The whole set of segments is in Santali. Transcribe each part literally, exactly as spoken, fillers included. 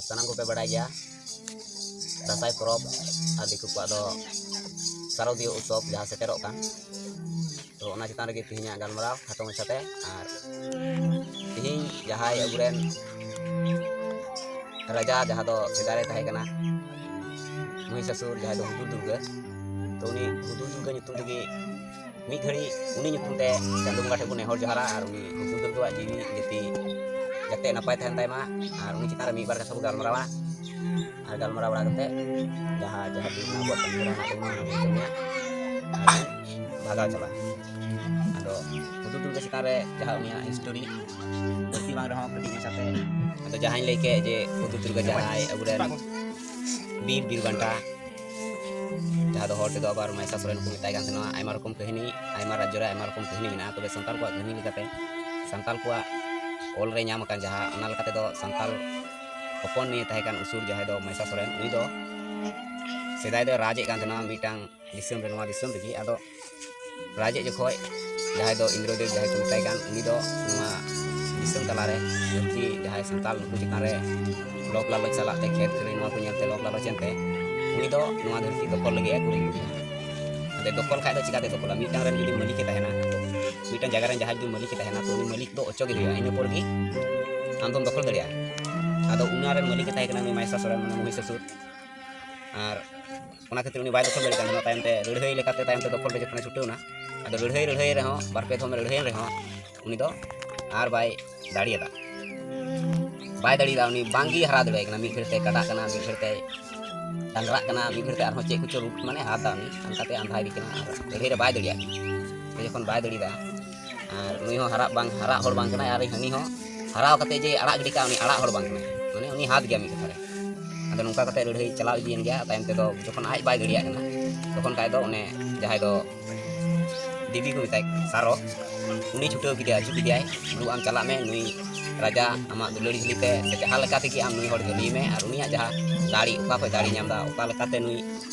ᱥᱟᱱᱟᱢ ᱠᱚᱯᱮ ᱵᱟᱲᱟᱭ ᱜᱮᱭᱟ, ᱫᱟᱸᱥᱟᱭ ᱯᱚᱨᱚᱵᱽ ᱟᱨ ᱫᱤᱠᱩ ᱠᱚᱣᱟᱜ ᱫᱚ ᱥᱟᱨᱚᱫᱤᱭᱟᱹ ᱩᱛᱥᱚᱵᱽ ᱡᱟᱦᱟᱸ ᱥᱮᱴᱮᱨᱚᱜ ᱠᱟᱱ᱾ ᱛᱚ ᱚᱱᱟ ᱪᱮᱛᱟᱱ ᱨᱮᱜᱮ ᱛᱮᱦᱮᱧᱟᱜ ᱜᱟᱞᱢᱟᱨᱟᱣ ᱠᱷᱟᱴᱚ ᱢᱟᱪᱷᱟᱛᱮ᱾ ᱟᱨ ᱛᱮᱦᱮᱧ ᱡᱟᱦᱟᱸᱭ ᱟᱵᱚᱨᱮᱱ ᱨᱟᱡᱟ, ᱡᱟᱦᱟᱸ ᱫᱚ ᱥᱮᱫᱟᱭ ᱨᱮ ᱛᱟᱦᱮᱸ ᱠᱟᱱᱟ ᱢᱚᱦᱤᱥᱟᱥᱩᱨ, ᱡᱟᱦᱟᱸᱭ ᱫᱚ ᱦᱩᱫᱩᱲ ᱫᱩᱨᱜᱟᱹ, ᱛᱚ ᱩᱱᱤ ᱦᱩᱫᱩᱲ ᱫᱩᱨᱜᱟᱹ ᱧᱩᱛᱩᱢ ᱛᱮᱜᱮ ᱢᱤᱫ ᱜᱷᱟᱹᱲᱤᱡ ᱩᱱᱤ ᱧᱩᱛᱩᱢ ᱛᱮ ᱪᱟᱸᱫᱳ ᱵᱚᱸᱜᱟ ᱴᱷᱮᱱ ᱵᱚᱱ ᱱᱮᱦᱚᱨ ᱡᱚᱦᱟᱨᱟ ᱟᱨ ᱩᱱᱤ ᱦᱩᱫᱩᱲ ᱫᱩᱨᱜᱟᱹᱣᱟᱜ ᱡᱤᱣᱤ ᱡᱟᱹᱛᱤ ᱡᱟᱛᱮ ᱱᱟᱯᱟᱭ ᱛᱟᱦᱮᱱ ᱛᱟᱭ ᱢᱟ᱾ ᱟᱨ ᱩᱱᱤ ᱪᱮᱛᱟᱱ ᱨᱮ ᱢᱤᱫ ᱵᱟᱨ ᱠᱟᱛᱷᱟ ᱵᱚᱱ ᱜᱟᱞᱢᱟᱨᱟᱣᱟ᱾ ᱟᱨ ᱜᱟᱞᱢᱟᱨᱟᱣ ᱵᱟᱲᱟ ᱠᱟᱛᱮ ᱡᱟᱦᱟᱸ ᱡᱟᱦᱟᱸ ᱫᱤᱱ ᱟᱵᱚᱣᱟᱜ ᱠᱟᱹᱢᱤ ᱦᱚᱨᱟ ᱦᱮᱱᱟᱜ ᱛᱟᱵᱚᱱᱟ, ᱚᱱᱟ ᱵᱚᱱ ᱠᱟᱹᱢᱤᱭᱟ ᱟᱨ ᱵᱷᱟᱜᱟᱣ ᱪᱟᱞᱟᱜᱼᱟ᱾ ᱟᱫᱚ ᱦᱩᱫᱩᱲ ᱫᱩᱨᱜᱟᱹ ᱪᱮᱛᱟᱱ ᱨᱮ ᱡᱟᱦᱟᱸ ᱩᱱᱤᱭᱟᱜ ᱦᱤᱥᱴᱳᱨᱤ ᱵᱟᱹᱲᱛᱤ ᱵᱟᱝ ᱨᱮᱦᱚᱸ ᱠᱟᱹᱴᱤᱡ ᱢᱟᱪᱷᱟᱛᱮ, ᱟᱫᱚ ᱡᱟᱦᱟᱸᱧ ᱞᱟᱹᱭ ᱠᱮᱫ ᱡᱮ ᱦᱩᱫᱩᱲ ᱫᱩᱨᱜᱟᱹ ᱡᱟᱦᱟᱸᱭ ᱟᱵᱚᱨᱮᱱ ᱵᱤᱨ ᱵᱤᱨ ᱵᱟᱱᱴᱟ, ᱡᱟᱦᱟᱸ ᱫᱚ ᱦᱚᱲ ᱛᱮᱫᱚ ᱟᱵᱟᱨ ᱢᱟᱭᱥᱟ ᱥᱚᱨᱮᱱ ᱠᱚ ᱢᱮᱛᱟᱭ ᱠᱟᱱ ᱛᱟᱦᱮᱱᱟ᱾ ᱟᱭᱢᱟ ᱨᱚᱠᱚᱢ ᱠᱟᱹᱦᱱᱤ, ᱟᱭᱢᱟ ᱨᱟᱡᱽᱡᱚ ᱨᱮ ᱟᱭᱢᱟ ᱨᱚᱠᱚᱢ ᱠᱟᱹᱦᱱᱤ ᱢᱮᱱᱟᱜᱼᱟ᱾ ᱛᱚᱵᱮ ᱥᱟᱱᱛᱟᱲ ᱠᱚᱣᱟᱜ ᱠᱟᱹᱦᱱᱤ ᱞᱮᱠᱟᱛᱮ, ᱥᱟᱱᱛᱟᱲ ᱠᱚᱣᱟᱜ ᱚᱞ ᱨᱮ ᱧᱟᱢ ᱟᱠᱟᱱ ᱡᱟᱦᱟᱸ, ᱚᱱᱟ ᱞᱮᱠᱟᱛᱮ ᱫᱚ ᱥᱟᱱᱛᱟᱲ ᱦᱚᱯᱚᱱ ᱢᱟᱹᱭᱮ ᱛᱟᱦᱮᱸ ᱠᱟᱱ ᱩᱥᱩᱨ, ᱡᱟᱦᱟᱸᱭ ᱫᱚ ᱢᱟᱭᱥᱟ ᱥᱚᱨᱮᱱ, ᱩᱱᱤ ᱫᱚ ᱥᱮᱫᱟᱭ ᱫᱚᱭ ᱨᱟᱡᱽ ᱮᱫ ᱠᱟᱱ ᱛᱟᱦᱮᱱᱟ ᱢᱤᱫᱴᱟᱝ ᱫᱤᱥᱚᱢ ᱨᱮ, ᱱᱚᱣᱟ ᱫᱤᱥᱚᱢ ᱨᱮᱜᱮ᱾ ᱟᱫᱚ ᱨᱟᱡᱽ ᱮᱫ ᱡᱚᱠᱷᱚᱡ ᱡᱟᱦᱟᱸᱭ ᱫᱚ ᱤᱱᱫᱨᱚᱫᱮᱵ ᱡᱟᱦᱟᱸᱭ ᱠᱚ ᱢᱮᱛᱟᱭ ᱠᱟᱱ, ᱩᱱᱤ ᱫᱚ ᱱᱚᱣᱟ ᱫᱤᱥᱚᱢ ᱛᱟᱞᱟᱨᱮ ᱫᱷᱟᱹᱨᱛᱤ ᱡᱟᱦᱟᱸᱭ ᱥᱟᱱᱛᱟᱲ ᱱᱩᱠᱩ ᱪᱮᱛᱟᱱ ᱨᱮ ᱞᱚᱵᱽ ᱞᱟᱞᱚᱪ ᱥᱟᱞᱟᱜ ᱛᱮ, ᱠᱷᱮᱛ ᱠᱷᱟᱹᱨᱟᱹᱭ ᱱᱚᱣᱟ ᱠᱚ ᱧᱮᱞᱛᱮ ᱞᱚᱵᱽ ᱞᱟᱞᱚᱪ ᱮᱱᱛᱮ ᱩᱱᱤ ᱫᱚ ᱱᱚᱣᱟ ᱫᱷᱟᱹᱨᱛᱤ ᱫᱚᱠᱷᱚᱞ ᱞᱟᱹᱜᱤᱫ ᱮ ᱠᱩᱨᱩᱢᱩᱴᱩᱭᱟ᱾ ᱟᱫᱚ ᱫᱚᱠᱷᱚᱞ ᱠᱷᱟᱡ ᱫᱚ ᱪᱤᱠᱟᱛᱮ ᱫᱚᱠᱷᱚᱞᱟ? ᱢᱤᱫᱴᱟᱝ ᱨᱮᱱ ᱡᱩᱫᱤ ᱢᱟᱹᱞᱤᱠ ᱮ ᱛᱟᱦᱮᱱᱟ, ᱢᱤᱫᱴᱟᱝ ᱡᱟᱭᱜᱟ ᱨᱮᱱ ᱡᱟᱦᱟᱸᱭ ᱡᱩᱫᱤ ᱢᱟᱹᱞᱤᱠ ᱮ ᱛᱟᱦᱮᱱᱟ, ᱛᱚ ᱩᱱᱤ ᱢᱟᱹᱞᱤᱠ ᱫᱚ ᱚᱪᱚᱜ ᱜᱮ ᱦᱩᱭᱩᱜᱼᱟ, ᱤᱱᱟᱹ ᱯᱚᱨ ᱜᱮ ᱟᱢ ᱫᱚᱢ ᱫᱚᱠᱷᱚᱞ ᱫᱟᱲᱮᱭᱟᱜᱼᱟ᱾ ᱟᱫᱚ ᱚᱱᱟ ᱨᱮᱱ ᱢᱟᱹᱞᱤᱠ ᱮ ᱛᱟᱦᱮᱸ ᱠᱟᱱᱟ ᱩᱱᱤ ᱢᱟᱭᱥᱟ ᱥᱚᱨᱮᱱ, ᱢᱟᱱᱮ ᱢᱚᱦᱤᱥᱟᱥᱩᱨ᱾ ᱟᱨ ᱚᱱᱟ ᱠᱷᱟᱹᱛᱤᱨ ᱩᱱᱤ ᱵᱟᱭ ᱫᱚᱠᱷᱚᱞ ᱫᱟᱲᱮᱭᱟᱜ ᱠᱟᱱ ᱛᱟᱦᱮᱱᱟ᱾ ᱛᱟᱭᱚᱢ ᱛᱮ ᱞᱟᱹᱲᱦᱟᱹᱭ ᱞᱮᱠᱟᱛᱮ ᱛᱟᱭᱚᱢ ᱛᱮ ᱫᱚᱠᱷᱚᱞ ᱨᱮ ᱡᱚᱠᱷᱚᱱᱮ ᱪᱷᱩᱴᱟᱹᱣ ᱮᱱᱟ, ᱟᱫᱚ ᱞᱟᱹᱲᱦᱟᱹᱭ ᱞᱟᱹᱲᱦᱟᱹᱭ ᱨᱮᱦᱚᱸ, ᱵᱟᱨ ᱯᱮ ᱫᱷᱚᱢ ᱞᱟᱹᱲᱦᱟᱹᱭ ᱨᱮᱦᱚᱸ, ᱩᱱᱤ ᱫᱚ ᱟᱨ ᱵᱟᱭ ᱫᱟᱲᱮᱭᱟᱫᱟ, ᱵᱟᱭ ᱫᱟᱲᱮᱭᱟᱫᱟ᱾ ᱩᱱᱤ ᱵᱟᱝᱜᱮ ᱦᱟᱨᱟᱣ ᱫᱟᱲᱮᱭᱟᱭ ᱠᱟᱱᱟ᱾ ᱢᱤᱫ ᱜᱷᱟᱹᱲᱤᱡ ᱛᱮ ᱠᱟᱰᱟᱜ ᱠᱟᱱᱟ, ᱢᱤᱫ ᱜᱷᱟᱹᱲᱤᱡ ᱛᱮ ᱰᱟᱝᱨᱟᱜ ᱠᱟᱱᱟ, ᱢᱤᱫ ᱜᱷᱟᱹᱲᱤᱡ ᱛᱮ ᱟᱨᱦᱚᱸ ᱪᱮᱫ ᱠᱚᱪᱚ ᱨᱩᱯ ᱢᱟᱱᱮ ᱦᱟᱛ ᱫᱟ ᱩᱱᱤ, ᱚᱱᱠᱟᱛᱮ ᱟᱸᱫᱷᱟ ᱤᱫᱤ ᱠᱟᱱᱟ ᱟᱨ ᱞᱟᱹᱲᱦᱟᱹᱭ ᱨᱮ ᱵᱟᱭ ᱫᱟᱲᱮᱭᱟᱜ ᱠᱟᱱᱟ᱾ ᱛᱚ ᱡᱚᱠᱷᱚᱱ ᱵᱟᱭ ᱫᱟᱲᱮᱭᱟᱫᱟ, ᱟᱨ ᱱᱩᱭ ᱦᱚᱸ ᱦᱟᱨᱟᱜ ᱵᱟᱝ ᱦᱟᱨᱟᱜ ᱦᱚᱲ ᱵᱟᱝ ᱠᱟᱱᱟᱭ, ᱟᱨ ᱦᱟᱹᱱᱤ ᱦᱚᱸ ᱦᱟᱨᱟᱣ ᱠᱟᱛᱮ ᱡᱮ ᱟᱲᱟᱜ ᱜᱤᱰᱤ ᱠᱟᱜᱼᱟ, ᱩᱱᱤ ᱟᱲᱟᱜ ᱦᱚᱲ ᱵᱟᱝ ᱠᱟᱱᱟᱭ, ᱢᱟᱱᱮ ᱩᱱᱤ ᱦᱟᱛ ᱜᱮᱭᱟ ᱢᱤᱫ ᱠᱟᱛᱷᱟ ᱨᱮ᱾ ᱟᱫᱚ ᱱᱚᱝᱠᱟ ᱠᱟᱛᱮ ᱞᱟᱹᱲᱦᱟᱹᱭ ᱪᱟᱞᱟᱣ ᱤᱫᱤᱭᱮᱱ ᱜᱮᱭᱟ᱾ ᱛᱟᱭᱚᱢ ᱛᱮᱫᱚ ᱡᱚᱠᱷᱚᱱ ᱟᱡ ᱵᱟᱭ ᱫᱟᱲᱮᱭᱟᱜ ᱠᱟᱱᱟ, ᱛᱚᱠᱷᱚᱱ ᱠᱷᱟᱡ ᱫᱚ ᱚᱱᱮ ᱡᱟᱦᱟᱸᱭ ᱫᱚ ᱫᱮᱵᱤ ᱠᱚ ᱢᱮᱛᱟᱭ ᱥᱟᱨᱚ, ᱩᱱᱤ ᱪᱷᱩᱴᱟᱹᱣ ᱠᱮᱫᱮᱭᱟ, ᱟᱹᱪᱩ ᱠᱮᱫᱮᱭᱟᱭ, "ᱫᱩ ᱟᱢ ᱪᱟᱞᱟᱜ ᱢᱮ, ᱱᱩᱭ ᱨᱟᱡᱟ ᱟᱢᱟᱜ ᱫᱩᱞᱟᱹᱲᱤ ᱡᱷᱟᱹᱞᱤ ᱛᱮ ᱥᱮ ᱡᱟᱦᱟᱸ ᱞᱮᱠᱟ ᱛᱮᱜᱮ ᱟᱢ ᱱᱩᱭ ᱦᱚᱲ ᱡᱷᱟᱹᱞᱤᱭᱮ ᱢᱮ, ᱟᱨ ᱩᱱᱤᱭᱟᱜ ᱡᱟᱦᱟᱸ ᱫᱟᱲᱮ, ᱚᱠᱟ ᱠᱷᱚᱡ ᱫᱟᱲᱮ ᱧᱟᱢ ᱮᱫᱟ, ᱚᱠᱟ ᱞᱮᱠᱟᱛᱮ ᱱᱩᱭ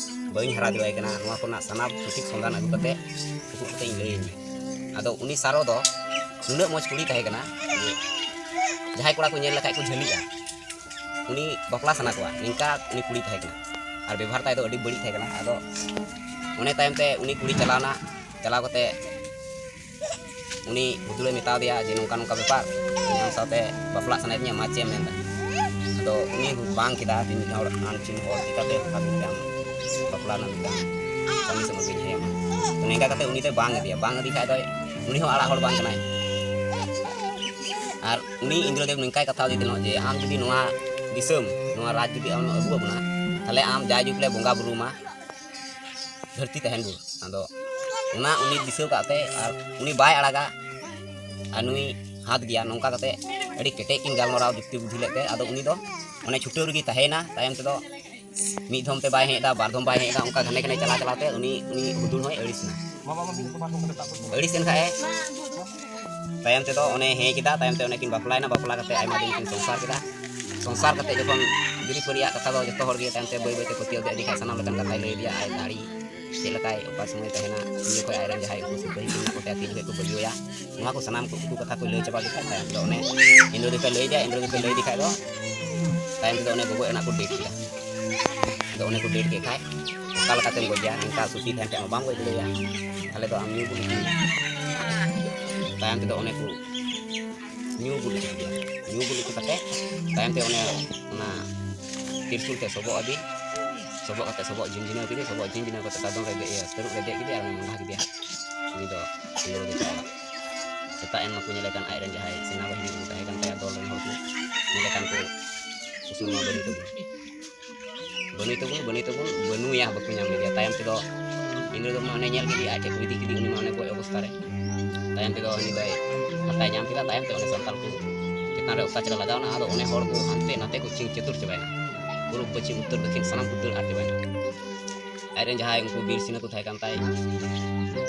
ᱵᱟᱹᱧ ᱦᱟᱨᱟ ᱫᱟᱲᱮᱭᱟᱭ ᱠᱟᱱᱟ, ᱱᱚᱣᱟ ᱠᱚᱨᱮᱱᱟᱜ ᱥᱟᱱᱟᱢ ᱥᱚᱴᱷᱤᱠ ᱥᱚᱱᱫᱷᱟᱱ ᱟᱹᱜᱩ ᱠᱟᱛᱮ ᱩᱠᱩ ᱠᱟᱛᱮ ᱤᱧ ᱞᱟᱹᱭᱟᱹᱧ ᱢᱮ᱾" ᱟᱫᱚ ᱩᱱᱤ ᱥᱟᱨᱚ ᱫᱚ ᱱᱩᱱᱟᱹᱜ ᱢᱚᱡᱽ ᱠᱩᱲᱤ ᱛᱟᱦᱮᱸ ᱠᱟᱱᱟ ᱡᱮ ᱡᱟᱦᱟᱸᱭ ᱠᱚᱲᱟ ᱠᱚ ᱧᱮᱞ ᱞᱮᱠᱷᱟᱡ ᱠᱚ ᱡᱷᱟᱹᱞᱤᱜᱼᱟ᱾ ᱩᱱᱤ ᱵᱟᱯᱞᱟ ᱥᱟᱱᱟ ᱠᱚᱣᱟ, ᱱᱤᱝᱠᱟ ᱩᱱᱤ ᱠᱩᱲᱤ ᱛᱟᱦᱮᱸ ᱠᱟᱱᱟ᱾ ᱟᱨ ᱵᱮᱵᱷᱟᱨ ᱛᱟᱭ ᱫᱚ ᱟᱹᱰᱤ ᱵᱟᱹᱲᱤᱡ ᱛᱟᱦᱮᱸ ᱠᱟᱱᱟ᱾ ᱟᱫᱚ ᱚᱱᱮ ᱛᱟᱭᱚᱢ ᱛᱮ ᱩᱱᱤ ᱠᱩᱲᱤ ᱪᱟᱞᱟᱣᱱᱟ, ᱪᱟᱞᱟᱣ ᱠᱟᱛᱮ ᱩᱱᱤ ᱦᱩᱫᱩᱲᱮ ᱢᱮᱛᱟ ᱫᱮᱭᱟ ᱡᱮ, "ᱱᱚᱝᱠᱟ ᱱᱚᱝᱠᱟ ᱵᱮᱯᱟᱨ, ᱤᱧ ᱟᱢ ᱥᱟᱶᱛᱮ ᱵᱟᱯᱞᱟᱜ ᱥᱟᱱᱟᱭᱮᱫᱤᱧᱟ, ᱢᱟ ᱪᱮᱫ ᱮᱢ ᱢᱮᱱᱫᱟ?" ᱟᱫᱚ ᱩᱱᱤ ᱵᱟᱝ ᱠᱮᱫᱟ, ᱛᱤᱱ ᱦᱚᱲ ᱟᱱ ᱪᱤᱱ ᱦᱚᱲ ᱪᱤᱠᱟᱹᱛᱮ ᱚᱱᱠᱟ ᱢᱤᱫᱴᱟᱝ ᱵᱟᱯᱞᱟ ᱨᱮᱱᱟᱜ ᱢᱤᱫᱴᱟᱝ ᱠᱟᱹᱢᱤ ᱥᱮ ᱵᱟᱹᱧ ᱦᱮᱡ ᱟᱢᱟ᱾ ᱛᱚ ᱱᱤᱝᱠᱟ ᱠᱟᱛᱮ ᱩᱱᱤ ᱫᱚᱭ ᱵᱟᱝ ᱟᱫᱮᱭᱟ, ᱵᱟᱝ ᱟᱫᱮ ᱠᱷᱟᱡ ᱫᱚᱭ, ᱩᱱᱤ ᱦᱚᱸ ᱟᱲᱟᱜ ᱦᱚᱲ ᱵᱟᱝ ᱠᱟᱱᱟᱭ᱾ ᱟᱨ ᱩᱱᱤ ᱤᱱᱫᱨᱚᱫᱮᱵ ᱱᱚᱝᱠᱟᱭ ᱠᱟᱛᱷᱟ ᱟᱫᱮ ᱛᱟᱦᱮᱱᱟ ᱡᱮ, "ᱟᱢ ᱡᱩᱫᱤ ᱱᱚᱣᱟ ᱫᱤᱥᱚᱢ, ᱱᱚᱣᱟ ᱨᱟᱡᱽ ᱡᱩᱫᱤ ᱟᱢ ᱟᱹᱜᱩ ᱟᱵᱚᱱᱟ, ᱛᱟᱦᱞᱮ ᱟᱢ ᱡᱟᱭᱡᱩᱜᱽ ᱞᱮ ᱵᱚᱸᱜᱟ ᱵᱩᱨᱩ ᱢᱟ, ᱫᱷᱟᱹᱨᱛᱤ ᱛᱟᱦᱮᱱ ᱵᱷᱳᱨ᱾" ᱟᱫᱚ ᱚᱱᱟ ᱩᱱᱤ ᱫᱤᱥᱟᱹ ᱠᱟᱜ ᱛᱮ ᱟᱨ ᱩᱱᱤ ᱵᱟᱭ ᱟᱲᱟᱜᱟ᱾ ᱟᱨ ᱱᱩᱭ ᱦᱟᱛ ᱜᱮᱭᱟ, ᱱᱚᱝᱠᱟ ᱠᱟᱛᱮ ᱟᱹᱰᱤ ᱠᱮᱴᱮᱡ ᱠᱤᱱ ᱜᱟᱞᱢᱟᱨᱟᱣ ᱡᱩᱠᱛᱤ ᱵᱩᱫᱽᱫᱷᱤ ᱞᱮᱫ ᱛᱮ, ᱟᱫᱚ ᱩᱱᱤ ᱫᱚ ᱚᱱᱮ ᱪᱷᱩᱴᱟᱹᱣ ᱨᱮᱜᱮ ᱛᱟᱦᱮᱸᱭᱮᱱᱟ᱾ ᱛᱟᱭᱚᱢ ᱛᱮᱫᱚ ᱢᱤᱫ ᱫᱷᱚᱢ ᱛᱮ ᱵᱟᱭ ᱦᱮᱡ ᱮᱫᱟ, ᱵᱟᱨ ᱫᱷᱚᱢ ᱵᱟᱭ ᱦᱮᱡ ᱮᱫᱟ, ᱚᱱᱠᱟ ᱜᱷᱟᱱᱮ ᱜᱷᱟᱱᱮ ᱪᱟᱞᱟᱣ ᱪᱟᱞᱟᱣ ᱛᱮ ᱩᱱᱤ, ᱩᱱᱤ ᱦᱩᱫᱩᱲ ᱦᱚᱸᱭ ᱟᱹᱲᱤᱥ ᱮᱱᱟ᱾ ᱟᱹᱲᱤᱥ ᱮᱱ ᱠᱷᱟᱡ ᱮ, ᱛᱟᱭᱚᱢ ᱛᱮᱫᱚ ᱚᱱᱮ ᱦᱮᱸ ᱠᱮᱫᱟ, ᱛᱟᱭᱚᱢ ᱛᱮ ᱚᱱᱮ ᱠᱤᱱ ᱵᱟᱯᱞᱟᱭᱮᱱᱟ, ᱵᱟᱯᱞᱟ ᱠᱟᱛᱮ ᱟᱭᱢᱟ ᱫᱤᱱ ᱠᱤᱱ ᱥᱚᱝᱥᱟᱨ ᱠᱮᱫᱟ᱾ ᱥᱚᱝᱥᱟᱨ ᱠᱟᱛᱮ ᱡᱚᱠᱷᱚᱱ ᱡᱩᱨᱤᱯᱟᱹᱨᱤᱭᱟᱜ ᱠᱟᱛᱷᱟ ᱫᱚ ᱡᱚᱛᱚ ᱦᱚᱲ ᱜᱮ ᱛᱟᱭᱚᱢ ᱛᱮ ᱵᱟᱹᱭ ᱵᱟᱹᱭ ᱛᱮ ᱯᱟᱹᱛᱭᱟᱹᱣ ᱛᱮ ᱟᱹᱰᱤ ᱠᱷᱟᱡ ᱥᱟᱱᱟᱢ ᱞᱮᱠᱟᱱ ᱠᱟᱛᱷᱟᱭ ᱞᱟᱹᱭ ᱟᱫᱮᱭᱟ, ᱟᱡ ᱫᱟᱲᱮ ᱪᱮᱫ ᱞᱮᱠᱟᱭ ᱚᱠᱟ ᱥᱚᱢᱚᱭ ᱛᱟᱦᱮᱱᱟ, ᱩᱱ ᱡᱚᱠᱷᱚᱡ ᱟᱡᱨᱮᱱ ᱡᱟᱦᱟᱸᱭ ᱩᱱᱠᱩ ᱥᱤᱯᱟᱹᱦᱤ ᱠᱚ ᱢᱮᱱᱟᱜ ᱠᱚᱛᱟᱭᱟ ᱛᱤᱱ ᱡᱚᱠᱷᱚᱡ ᱠᱚ ᱵᱟᱹᱜᱤᱭᱟᱭᱟ, ᱱᱚᱣᱟ ᱠᱚ ᱥᱟᱱᱟᱢ ᱠᱚ ᱩᱱᱠᱩ ᱠᱟᱛᱷᱟ ᱠᱚ ᱞᱟᱹᱭ ᱪᱟᱵᱟ ᱠᱮᱫ ᱠᱷᱟᱡ ᱛᱟᱭᱚᱢ ᱛᱮᱫᱚ ᱚᱱᱮ ᱤᱱᱫᱨᱚ ᱫᱮᱵ ᱞᱟᱹᱭ ᱟᱫᱮᱭᱟ, ᱤᱱᱫᱨᱚ ᱫᱮᱵ ᱞᱟᱹᱭ ᱟᱫᱮ ᱠᱷᱟᱡ ᱫᱚ ᱛᱟᱭᱚᱢ ᱛᱮᱫᱚ ᱚᱱᱮ ᱜᱚᱜᱚᱡ ᱨᱮᱱᱟᱜ ᱠᱚ ᱰᱮᱴ ᱠᱮᱫᱟ᱾ ᱟᱫᱚ ᱚᱱᱮ ᱠᱚ ᱰᱮᱴ ᱠᱮᱫ ᱠᱷᱟᱡ ᱚᱠᱟ ᱞᱮᱠᱟᱛᱮᱢ ᱜᱚᱡᱮᱭᱟ, ᱱᱤᱝᱠᱟ ᱥᱩᱛᱤ ᱛᱟᱦᱮᱱ ᱠᱷᱟᱡ ᱢᱟ ᱵᱟᱢ ᱜᱚᱡ ᱫᱟᱲᱮᱭᱟᱜᱼᱟ᱾ ᱛᱟᱦᱞᱮ ᱫᱚ ᱟᱢ ᱧᱩ ᱵᱩᱞ ᱦᱚᱪᱚᱭᱮᱭᱟ᱾ ᱛᱟᱭᱚᱢ ᱛᱮᱫᱚ ᱚᱱᱮ ᱠᱚ ᱧᱩ ᱵᱩᱞ ᱦᱚᱪᱚ ᱠᱮᱫᱮᱭᱟ᱾ ᱧᱩ ᱵᱩᱞ ᱦᱚᱪᱚ ᱠᱟᱛᱮ ᱛᱟᱭᱚᱢ ᱛᱮ ᱚᱱᱮ ᱚᱱᱟ ᱛᱤᱨᱥᱩᱞ ᱛᱮ ᱥᱚᱵᱚᱜ ᱟᱫᱮ, ᱥᱚᱵᱚᱜ ᱠᱟᱛᱮ ᱥᱚᱵᱚᱜ ᱡᱷᱤᱱᱡᱷᱤᱱᱟᱹᱣ ᱠᱮᱫᱮ, ᱥᱚᱵᱚᱜ ᱡᱷᱤᱱᱡᱷᱤᱱᱟᱹᱣ ᱠᱟᱛᱮ ᱥᱟᱫᱚᱢ ᱨᱮ ᱫᱮᱡ, ᱤᱭᱟᱹ, ᱛᱟᱹᱨᱩᱵ ᱨᱮ ᱫᱮᱡ ᱠᱮᱫᱮ ᱟᱨ ᱚᱱᱮ ᱢᱚᱸᱰᱷᱟ ᱠᱮᱫᱮᱭᱟ᱾ ᱩᱱᱤ ᱫᱚ ᱤᱱᱫᱨᱚ ᱫᱮᱵ ᱚᱲᱟᱜ᱾ ᱥᱮᱛᱟᱜ ᱮᱱ ᱢᱟᱠᱚ ᱧᱮᱞᱮ ᱠᱟᱱ ᱟᱡᱨᱮᱱ ᱡᱟᱦᱟᱸᱭ ᱥᱮᱱᱟᱯᱚᱛᱤ ᱠᱚ ᱛᱟᱦᱮᱸ ᱠᱟᱱ ᱛᱟᱭᱟ, ᱫᱚᱞ ᱨᱮᱱ ᱦᱚᱲ ᱠᱚ ᱧᱮᱞᱮ ᱠᱟᱱ ᱠᱚ, ᱩᱥᱩᱞ ᱢᱟ ᱵᱟᱹᱱᱩᱭ ᱛᱟᱵᱚᱱ, ᱵᱟᱹᱱᱩᱭ ᱛᱟᱵᱚᱱ, ᱵᱟᱹᱱᱩᱭ ᱛᱟᱵᱚᱱ, ᱵᱟᱹᱱᱩᱭᱟ, ᱵᱟᱠᱚ ᱧᱟᱢ ᱞᱮᱫᱮᱭᱟ᱾ ᱛᱟᱭᱚᱢ ᱛᱮᱫᱚ ᱤᱱᱫᱨᱚ ᱫᱮᱵ ᱢᱟ ᱚᱱᱮ ᱧᱮᱞ ᱠᱮᱫᱮᱭᱟ, ᱟᱡ ᱴᱷᱮᱱ ᱠᱚ ᱤᱫᱤ ᱠᱮᱫᱮ, ᱩᱱᱤ ᱢᱟ ᱚᱱᱮ ᱜᱚᱡ ᱚᱵᱚᱥᱛᱟ ᱨᱮ᱾ ᱛᱟᱭᱚᱢ ᱛᱮᱫᱚ ᱩᱱᱤ ᱫᱚᱭ ᱯᱟᱛᱟᱭ ᱧᱟᱢ ᱠᱮᱫᱟ, ᱛᱟᱭᱚᱢ ᱛᱮ ᱚᱱᱮ ᱥᱟᱱᱛᱟᱲ ᱠᱚ ᱪᱮᱛᱟᱱ ᱨᱮ ᱚᱛᱛᱟᱪᱟᱨ ᱞᱟᱜᱟᱣ ᱮᱱᱟ᱾ ᱟᱫᱚ ᱚᱱᱮ ᱦᱚᱲ ᱠᱚ ᱦᱟᱱᱛᱮ ᱱᱟᱛᱮ ᱠᱚ ᱪᱷᱤᱝ ᱪᱟᱹᱛᱩᱨ ᱪᱟᱵᱟᱭᱮᱱᱟ, ᱯᱩᱨᱩᱵ ᱯᱚᱪᱷᱤᱢ ᱩᱛᱛᱚᱨ ᱫᱚᱠᱷᱤᱱ ᱥᱟᱱᱟᱢ ᱠᱚ ᱫᱟᱹᱲ ᱟᱫ ᱪᱟᱵᱟᱭᱮᱱᱟ᱾ ᱟᱡᱨᱮᱱ ᱡᱟᱦᱟᱸᱭ ᱩᱱᱠᱩ ᱵᱤᱨ ᱥᱮᱱᱟ ᱠᱚ ᱛᱟᱦᱮᱸ ᱠᱟᱱ ᱛᱟᱭ,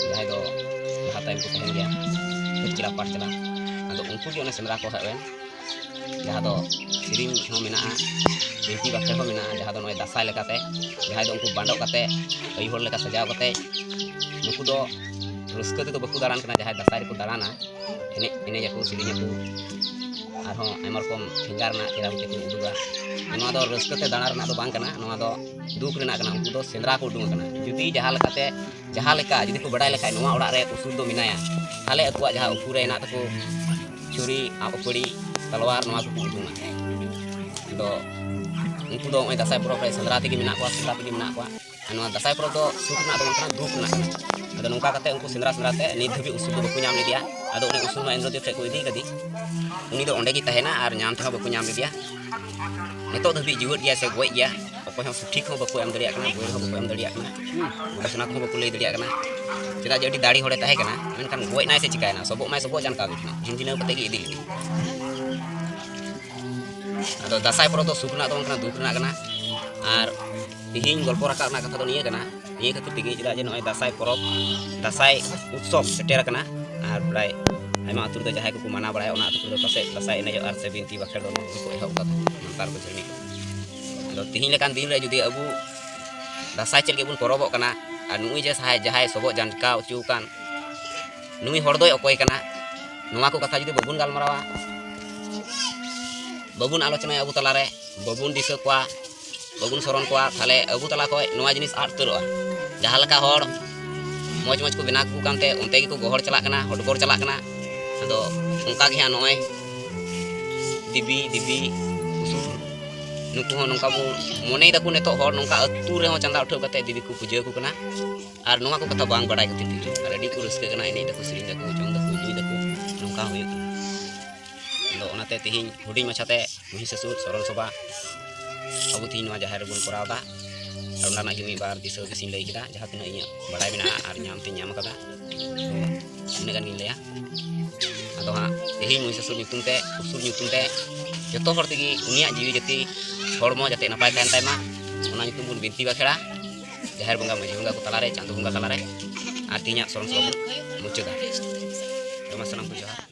ᱡᱟᱦᱟᱸᱭ ᱫᱚ ᱞᱟᱦᱟ ᱛᱟᱭᱚᱢ ᱠᱚ ᱛᱟᱦᱮᱱ ᱜᱮᱭᱟ, ᱯᱟᱹᱪᱞᱟ ᱯᱟᱴ ᱪᱟᱞᱟ, ᱟᱫᱚ ᱩᱱᱠᱩ ᱜᱮ ᱚᱱᱮ ᱥᱮᱸᱫᱽᱨᱟ ᱠᱚ ᱦᱮᱡ ᱮᱱ, ᱡᱟᱦᱟᱸ ᱫᱚ ᱥᱮᱨᱮᱧ ᱦᱚᱸ ᱢᱮᱱᱟᱜᱼᱟ, ᱵᱤᱱᱛᱤ ᱵᱟᱠᱷᱮᱬ ᱦᱚᱸ ᱢᱮᱱᱟᱜᱼᱟ, ᱡᱟᱦᱟᱸ ᱫᱚ ᱱᱚᱜᱼᱚᱭ ᱫᱟᱸᱥᱟᱭ ᱞᱮᱠᱟᱛᱮ, ᱡᱟᱦᱟᱸᱭ ᱫᱚ ᱩᱱᱠᱩ ᱵᱟᱸᱰᱚᱜ ᱠᱟᱛᱮ ᱟᱹᱭᱩ ᱦᱚᱲ ᱞᱮᱠᱟ ᱥᱟᱡᱟᱣ ᱠᱟᱛᱮ, ᱱᱩᱠᱩ ᱫᱚ ᱨᱟᱹᱥᱠᱟᱹ ᱛᱮᱫᱚ ᱵᱟᱠᱚ ᱫᱟᱬᱟᱱ ᱠᱟᱱᱟ, ᱡᱟᱦᱟᱸᱭ ᱫᱟᱸᱥᱟᱭ ᱨᱮᱠᱚ ᱫᱟᱬᱟᱱᱟ, ᱮᱱᱮᱡ ᱮᱱᱮᱡ ᱟᱠᱚ, ᱥᱮᱨᱮᱧ ᱟᱠᱚ, ᱟᱨᱦᱚᱸ ᱟᱭᱢᱟ ᱨᱚᱠᱚᱢ ᱯᱷᱤᱝᱜᱟᱨ ᱨᱮᱱᱟᱜ ᱠᱮᱨᱟᱢ ᱛᱮᱠᱚ ᱩᱰᱩᱠᱟ᱾ ᱱᱚᱣᱟ ᱫᱚ ᱨᱟᱹᱥᱠᱟᱹ ᱛᱮ ᱫᱟᱬᱟ ᱨᱮᱱᱟᱜ ᱫᱚ ᱵᱟᱝ ᱠᱟᱱᱟ, ᱱᱚᱣᱟ ᱫᱚ ᱫᱩᱠ ᱨᱮᱱᱟᱜ ᱠᱟᱱᱟ᱾ ᱩᱱᱠᱩ ᱫᱚ ᱥᱮᱸᱫᱽᱨᱟ ᱠᱚ ᱩᱰᱩᱝ ᱟᱠᱟᱱᱟ᱾ ᱡᱩᱫᱤ ᱡᱟᱦᱟᱸ ᱞᱮᱠᱟᱛᱮ, ᱡᱟᱦᱟᱸ ᱞᱮᱠᱟ ᱡᱩᱫᱤ ᱠᱚ ᱵᱟᱰᱟᱭ ᱞᱮᱠᱷᱟᱡ ᱱᱚᱣᱟ ᱚᱲᱟᱜ ᱨᱮ ᱩᱥᱩᱞ ᱫᱚ ᱢᱮᱱᱟᱭᱟ, ᱛᱟᱦᱞᱮ ᱟᱠᱚᱣᱟᱜ ᱡᱟᱦᱟᱸ ᱩᱠᱩ ᱨᱮ ᱦᱮᱱᱟᱜ ᱛᱟᱠᱚ ᱪᱷᱩᱨᱤ, ᱟᱸᱜ ᱩᱯᱟᱹᱲᱤ, ᱛᱟᱞᱣᱟᱨ, ᱱᱚᱣᱟ ᱠᱚᱠᱚ ᱩᱰᱩᱝᱟ᱾ ᱟᱫᱚ ᱩᱱᱠᱩ ᱫᱚ ᱱᱚᱜᱼᱚᱭ ᱫᱟᱸᱥᱟᱭ ᱯᱚᱨᱚᱵᱽ ᱨᱮ ᱥᱮᱸᱫᱽᱨᱟ ᱛᱮᱜᱮ ᱢᱮᱱᱟᱜ ᱠᱚᱣᱟ, ᱥᱮᱸᱫᱽᱨᱟ ᱛᱮᱜᱮ ᱢᱮᱱᱟᱜ ᱠᱚᱣᱟ᱾ ᱟᱨ ᱱᱚᱣᱟ ᱫᱟᱸᱥᱟᱭ ᱯᱚᱨᱚᱵᱽ ᱫᱚ ᱥᱩᱠ ᱨᱮᱱᱟᱜ ᱫᱚ ᱵᱟᱝ ᱠᱟᱱᱟ, ᱫᱩᱠ ᱨᱮᱱᱟᱜ ᱠᱟᱱᱟ᱾ ᱟᱫᱚ ᱱᱚᱝᱠᱟ ᱠᱟᱛᱮ ᱩᱱᱠᱩ ᱥᱮᱸᱫᱽᱨᱟ ᱥᱮᱸᱫᱽᱨᱟ ᱛᱮ ᱱᱤᱛ ᱫᱷᱟᱹᱵᱤᱡ ᱩᱥᱩᱞ ᱢᱟ ᱤᱱᱫᱨᱚᱡᱤᱛ ᱴᱷᱮᱡ ᱠᱚ ᱤᱫᱤ ᱠᱟᱫᱮ᱾ ᱩᱱᱤ ᱫᱚ ᱚᱸᱰᱮ ᱜᱮ ᱛᱟᱦᱮᱱᱟ ᱟᱨ ᱧᱟᱢ ᱛᱮᱦᱚᱸ ᱵᱟᱠᱚ ᱧᱟᱢ ᱞᱮᱫᱮᱭᱟ᱾ ᱱᱤᱛᱚᱜ ᱫᱷᱟᱹᱵᱤᱡ ᱡᱤᱣᱮᱫ ᱜᱮᱭᱟ ᱥᱮ ᱜᱚᱡ ᱜᱮᱭᱟ, ᱚᱠᱚᱭ ᱦᱚᱸ ᱥᱚᱴᱷᱤᱠ ᱦᱚᱸ ᱵᱟᱠᱚ ᱮᱢ ᱫᱟᱲᱮᱭᱟᱜ ᱠᱟᱱᱟ, ᱵᱳᱭ ᱦᱚᱸ ᱵᱟᱠᱚ ᱮᱢ ᱫᱟᱲᱮᱭᱟᱜ ᱠᱟᱱᱟ, ᱜᱚᱵᱮᱥᱚᱱᱟ ᱠᱚᱦᱚᱸ ᱵᱟᱠᱚ ᱞᱟᱹᱭ ᱫᱟᱲᱮᱭᱟᱜ ᱠᱟᱱᱟ᱾ ᱪᱮᱫᱟᱜ ᱡᱮ ᱟᱹᱰᱤ ᱫᱟᱲᱮ ᱦᱚᱲᱮ ᱛᱟᱦᱮᱸ ᱠᱟᱱᱟ, ᱢᱮᱱᱠᱷᱟᱱ ᱜᱚᱡ ᱱᱟᱭ ᱥᱮ ᱪᱤᱠᱟᱭᱱᱟ, ᱥᱚᱵᱚᱜ ᱢᱟᱭ ᱥᱚᱵᱚᱜ ᱡᱟᱱᱠᱟ ᱜᱮ ᱠᱟᱱᱟ, ᱡᱷᱤᱱ ᱡᱷᱤᱱᱟᱹᱣ ᱠᱟᱛᱮ ᱜᱮ ᱤᱫᱤ ᱞᱮᱫᱮ᱾ ᱟᱫᱚ ᱫᱟᱸᱥᱟᱭ ᱯᱚᱨᱚᱵᱽ ᱫᱚ ᱥᱩᱠ ᱨᱮᱱᱟᱜ ᱫᱚ ᱵᱟᱝ ᱠᱟᱱᱟ, ᱫᱩᱠ ᱨᱮᱱᱟᱜ ᱠᱟᱱᱟ᱾ ᱟᱨ ᱛᱤᱦᱤᱧ ᱜᱚᱞᱯᱚ ᱨᱟᱠᱟᱵ ᱨᱮᱱᱟᱜ ᱠᱟᱛᱷᱟ ᱫᱚ ᱱᱤᱭᱟᱹ ᱠᱟᱱᱟ, ᱱᱤᱭᱟᱹ ᱠᱷᱟᱹᱛᱤᱨ ᱛᱮᱜᱮ, ᱪᱮᱫᱟᱜ ᱡᱮ ᱱᱚᱜᱼᱚᱭ ᱫᱟᱸᱥᱟᱭ ᱯᱚᱨᱚᱵᱽ, ᱫᱟᱸᱥᱟᱭ ᱩᱛᱥᱚᱵ ᱥᱮᱴᱮᱨ ᱟᱠᱟᱱᱟ᱾ ᱟᱨ ᱯᱨᱟᱭ ᱟᱭᱢᱟ ᱟᱹᱛᱩ ᱨᱮᱫᱚ ᱡᱟᱦᱟᱸᱭ ᱠᱚᱠᱚ ᱢᱟᱱᱟᱣ ᱵᱟᱲᱟᱭᱟ, ᱚᱱᱟ ᱟᱹᱛᱩ ᱠᱚᱨᱮ ᱫᱚ ᱯᱟᱥᱮᱡ ᱫᱟᱸᱥᱟᱭ ᱮᱱᱮᱡᱚᱜ ᱟᱨ ᱥᱮ ᱵᱤᱱᱛᱤ ᱵᱟᱠᱷᱮᱲ ᱫᱚ ᱱᱚᱣᱟ ᱠᱚ ᱮᱦᱚᱵ ᱠᱟᱫᱟ ᱢᱟᱱᱛᱟᱨ ᱠᱚ ᱡᱷᱟᱹᱨᱱᱤ᱾ ᱟᱫᱚ ᱛᱤᱦᱤᱧ ᱞᱮᱠᱟᱱ ᱫᱤᱱ ᱨᱮ ᱡᱩᱫᱤ ᱟᱵᱚ ᱫᱟᱸᱥᱟᱭ ᱪᱮᱫ ᱞᱟᱹᱜᱤᱫ ᱵᱚᱱ ᱯᱚᱨᱚᱵᱚᱜ ᱠᱟᱱᱟ, ᱟᱨ ᱱᱩᱜᱼᱩᱭ ᱡᱮ ᱡᱟᱦᱟᱸᱭ, ᱡᱟᱦᱟᱸᱭ ᱥᱚᱵᱚᱜ ᱡᱟᱱᱠᱟ ᱦᱚᱪᱚ ᱟᱠᱟᱱ ᱱᱩᱭ ᱦᱚᱲ ᱫᱚᱭ ᱚᱠᱚᱭ ᱠᱟᱱᱟ, ᱱᱚᱣᱟ ᱠᱚ ᱠᱟᱛᱷᱟ ᱡᱩᱫᱤ ᱵᱟᱵᱚᱱ ᱜᱟᱞᱢᱟᱨᱟᱣᱟ, ᱵᱟᱵᱚᱱ ᱟᱞᱳᱪᱚᱱᱟᱭᱟ ᱟᱵᱚ ᱛᱟᱞᱟᱨᱮ, ᱵᱟᱵᱚᱱ ᱫᱤᱥᱟᱹ ᱠᱚᱣᱟ, ᱵᱟᱵᱚᱱ ᱥᱚᱨᱚᱱ ᱠᱚᱣᱟ, ᱛᱟᱦᱞᱮ ᱟᱵᱚ ᱛᱟᱞᱟ ᱠᱷᱚᱱ ᱱᱚᱣᱟ ᱡᱤᱱᱤᱥ ᱟᱫ ᱩᱛᱟᱹᱨᱚᱜᱼᱟ᱾ ᱡᱟᱦᱟᱸ ᱞᱮᱠᱟ ᱦᱚᱲ ᱢᱚᱡᱽ ᱢᱚᱡᱽ ᱠᱚ ᱵᱮᱱᱟᱣ ᱠᱚ ᱠᱟᱱᱛᱮ ᱚᱱᱛᱮ ᱜᱮᱠᱚ ᱜᱚᱦᱚᱲ ᱪᱟᱞᱟᱜ ᱠᱟᱱᱟ, ᱦᱚᱰᱜᱚᱨ ᱪᱟᱞᱟᱜ ᱠᱟᱱᱟ᱾ ᱟᱫᱚ ᱚᱱᱠᱟ ᱜᱮ ᱦᱟᱸᱜ ᱱᱚᱜᱼᱚᱭ ᱫᱮᱵᱤ, ᱫᱮᱵᱤ, ᱩᱥᱩᱞ, ᱱᱩᱠᱩ ᱦᱚᱸ ᱱᱚᱝᱠᱟ ᱵᱚ ᱢᱚᱱᱮᱭ ᱫᱟᱠᱚ, ᱱᱤᱛᱚᱜ ᱦᱚᱲ ᱱᱚᱝᱠᱟ ᱟᱹᱛᱩ ᱨᱮᱦᱚᱸ ᱪᱟᱸᱫᱟ ᱩᱴᱷᱟᱹᱣ ᱠᱟᱛᱮ ᱫᱮᱵᱤ ᱠᱚ ᱯᱩᱡᱟᱹ ᱟᱠᱚ ᱠᱟᱱᱟ᱾ ᱟᱨ ᱱᱚᱣᱟ ᱠᱚ ᱠᱟᱛᱷᱟ ᱵᱟᱝ ᱵᱟᱰᱟᱭ ᱠᱷᱟᱹᱛᱤᱨ ᱛᱮᱜᱮ ᱟᱨ ᱟᱹᱰᱤ ᱠᱚ ᱨᱟᱹᱥᱠᱟᱹᱜ ᱠᱟᱱᱟ, ᱮᱱᱮᱡ ᱫᱟᱠᱚ, ᱥᱮᱨᱮᱧ ᱫᱟᱠᱚ, ᱡᱚᱢ ᱫᱟᱠᱚ, ᱧᱩᱭ ᱫᱟᱠᱚ, ᱱᱚᱝᱠᱟ ᱦᱩᱭᱩᱜ ᱠᱟᱱᱟ᱾ ᱟᱫᱚ ᱚᱱᱟᱛᱮ ᱛᱮᱦᱮᱧ ᱦᱩᱰᱤᱧ ᱢᱟᱪᱷᱟᱛᱮ ᱢᱚᱦᱤᱥᱟᱥᱩᱨ ᱥᱚᱨᱚᱱ ᱥᱚᱵᱷᱟ ᱟᱵᱚ ᱛᱮᱦᱮᱧ ᱱᱚᱣᱟ ᱡᱟᱦᱮᱨ ᱨᱮᱵᱚᱱ ᱠᱚᱨᱟᱣ ᱮᱫᱟ᱾ ᱟᱨ ᱚᱱᱟ ᱨᱮᱱᱟᱜ ᱜᱮ ᱢᱤᱫ ᱵᱟᱨ ᱫᱤᱥᱟᱹ ᱦᱩᱫᱤᱥ ᱤᱧ ᱞᱟᱹᱭ ᱠᱮᱫᱟ, ᱡᱟᱦᱟᱸ ᱛᱤᱱᱟᱹᱜ ᱤᱧᱟᱹᱜ ᱵᱟᱰᱟᱭ ᱢᱮᱱᱟᱜᱼᱟ ᱟᱨ ᱧᱟᱢ ᱛᱤᱧ ᱧᱟᱢ ᱠᱟᱫᱟ, ᱤᱱᱟᱹᱜ ᱜᱟᱱ ᱜᱤᱧ ᱞᱟᱹᱭᱟ᱾ ᱟᱫᱚ ᱦᱟᱸᱜ ᱛᱮᱦᱮᱧ ᱢᱚᱦᱤᱥᱟᱥᱩᱨ ᱧᱩᱛᱩᱢ ᱛᱮ, ᱚᱥᱩᱨ ᱧᱩᱛᱩᱢ ᱛᱮ ᱡᱚᱛᱚ ᱦᱚᱲ ᱛᱮᱜᱮ ᱩᱱᱤᱭᱟᱜ ᱡᱤᱣᱤ ᱡᱟᱹᱛᱤ ᱦᱚᱲᱢᱚ ᱡᱟᱛᱮ ᱱᱟᱯᱟᱭ ᱛᱟᱦᱮᱱ ᱛᱟᱭ ᱢᱟ, ᱚᱱᱟ ᱧᱩᱛᱩᱢ ᱵᱚᱱ ᱵᱤᱱᱛᱤ ᱵᱟᱠᱷᱮᱲᱟ ᱡᱟᱦᱮᱨ ᱵᱚᱸᱜᱟ, ᱢᱟᱹᱡᱷᱤ ᱵᱚᱸᱜᱟ ᱠᱚ ᱛᱟᱞᱟᱨᱮ, ᱪᱟᱸᱫᱳ ᱵᱚᱸᱜᱟ ᱛᱟᱞᱟᱨᱮ᱾ ᱟᱨ ᱛᱮᱦᱮᱧᱟᱜ ᱥᱚᱨᱚᱱ ᱥᱚᱵᱷᱟ ᱵᱚᱱ ᱢᱩᱪᱟᱹᱫᱟ᱾ ᱟᱭᱢᱟ ᱥᱟᱱᱟᱢ ᱠᱚ ᱡᱚᱦᱟᱨ᱾